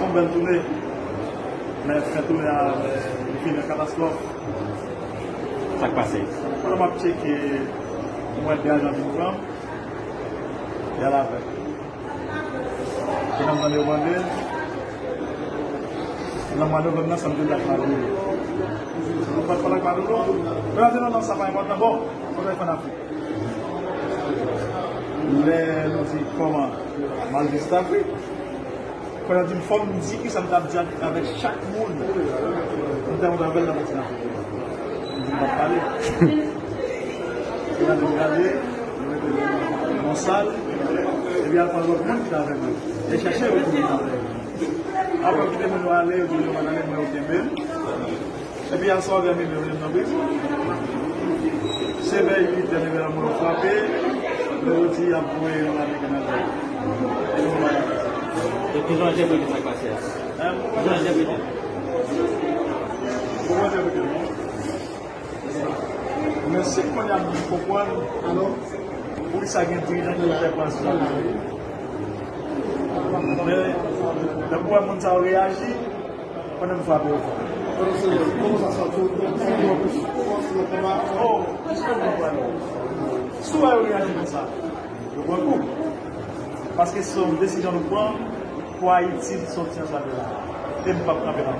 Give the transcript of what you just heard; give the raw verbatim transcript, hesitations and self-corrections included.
Yon bèl tounen. Men fen tounen an, men li fini an katastwòf. Sa k pase? Pandan m ap tcheke, m wè de ajan vin pran m. Y al avè m. Pandan m tande yo mande m, nan mande yo, nan sanm de ak Madoulo. Mwen pa t pale ak Madoulo. Mwen di non, non, sa pa enpòtan. Bon, mwen fè ann Afrik. Lè nou di kòman, m al vizite Afrik. Kounye a di m fò m di kisa m t ap di avèk chak moun m te rankontre avè l nan kontinan Afrik. M di m p ap pale. Kounye a di m gade, m mete nan sal, epi al pran lòt moun ki te avè mwen. E chèche yo pou vin avè yo. Apre yo kite moun yo ale, yo di yo pa t ale, mwen yo kenbe m. Epi aswè a vè midi, yo jwenn nan prizon. Se vè uit è, nèg yo frape, yo di y ap voye yo la American Airlines. E nou la. E ki jan w entèprete sa k pase a? Hein? Ki jan w entèprete? Ou konn entèprete, non? Men si kounye a m konprann, alò, poukisa gen dirijan ki fè pran sou la. Men, lè m wè moun sa yo reyaji, pandan m frape yo fò. Kòman sa sòti? Oh, èske w konprann? Si w wè yo reyaji konsa, yo pran kou. Paske se yon desizyon nou pran pou Ayiti sòti ansanm la. E m p ap kanpe la.